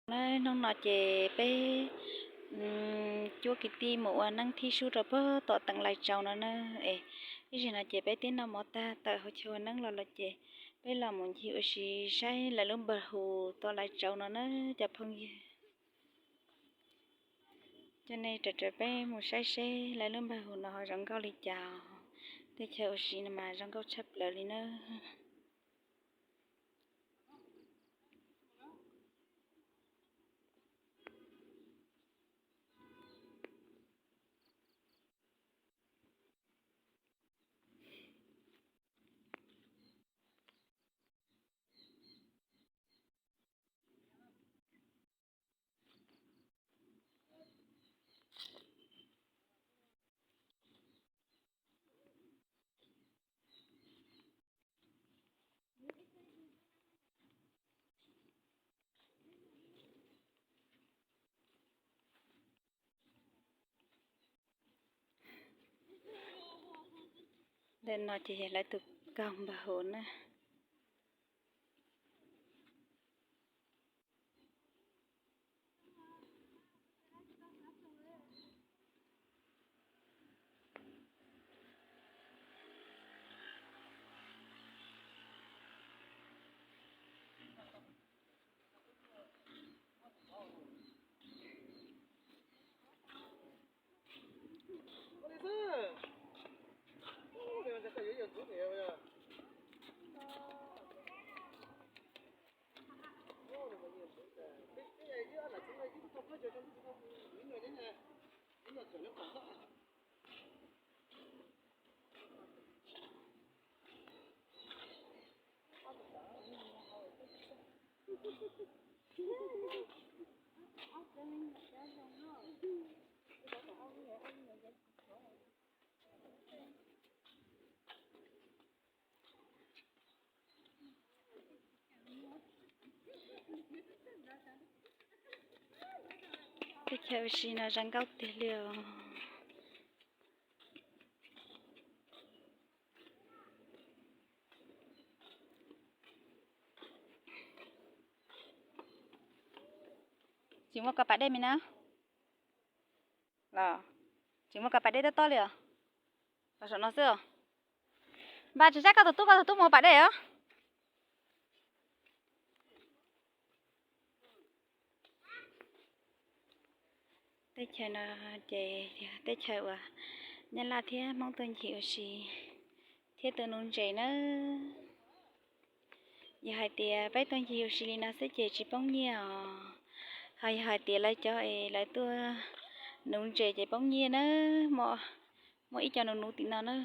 Na, hnub no ces peb cuab kwv tij mus ua neeb thib sub rau puag tom teem Lais Tsau no na. Es ib zaug no ces peb twb noj mov tag tawm hauv chaw ua neeb los lawm ces peb los mus ncig ua si saib lawv lub npawg hus tom Lais Tsau no na cov phooj ywg. Coj nej raws peb mus saib seb lawv lub npawg hus no ho zoo nkauj li cas. Teb chaws ua si no mas zoo nkauj tshaj plaws li na. Ntawm no ces yog lawv tus kaug npawg hus na. Teb chaws ua si no zoo nkauj tiag li os. Tsis muaj koj pas dej me na. Los, tsis muaj koj pas dej tob tob li os. Los saum no xwb os. Npaj tsis saib koj tus tub, koj tus tub mus pas dej os. Teb chaws no ces yog teb chaws uas Nyab Laj thiab Hmoob tuaj ncig ua si thiab tuaj nuv ntses nawb. Yog hais tias peb tuaj ncig ua si li no xwb ces tsis poob nyiaj os. Ho yog hais tias lawv cov es lawv tuaj nuv ntses ces poob nyiaj na. Muaj ib co nuv nuv tim no na.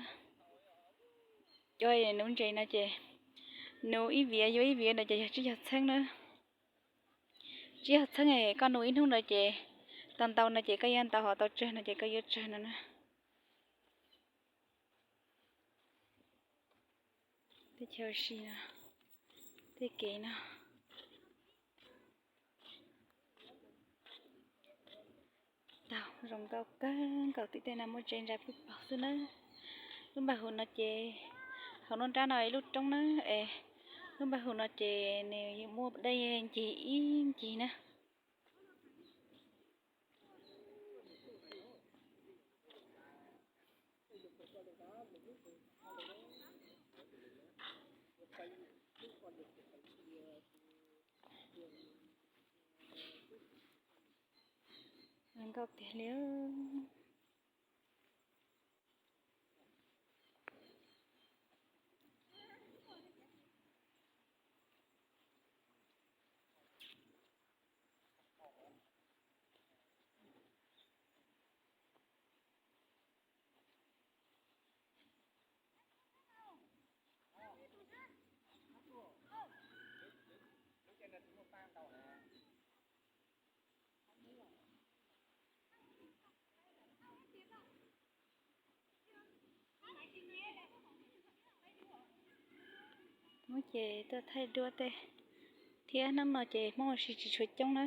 Cov nuv ntses no ces nuv ib viav yuav ib viav no ces yog tsib caug txheeb na. Tsib caug txheeb es koj nuv ib hnub no ces tau ntau no ces koj yuav ntau, ho tau tsawg no ces koj yuav tsawg no na. Teb chaws ua si no, tej kev no tau zoo nkauj kawg nkaus, tim tej no muaj tsev ntsa pwj paug xwb nawb. Lub npawg hus no ces hauv nruab nrab no ib lub roob na, es lub npawg hus no ces nws yuav muaj dej ncig ib ncig na. Zoo nkauj tiag li. Muab ces tuaj thaij duab tej thiab, hnub no ces Hmoob ua si tsis tshua coob na.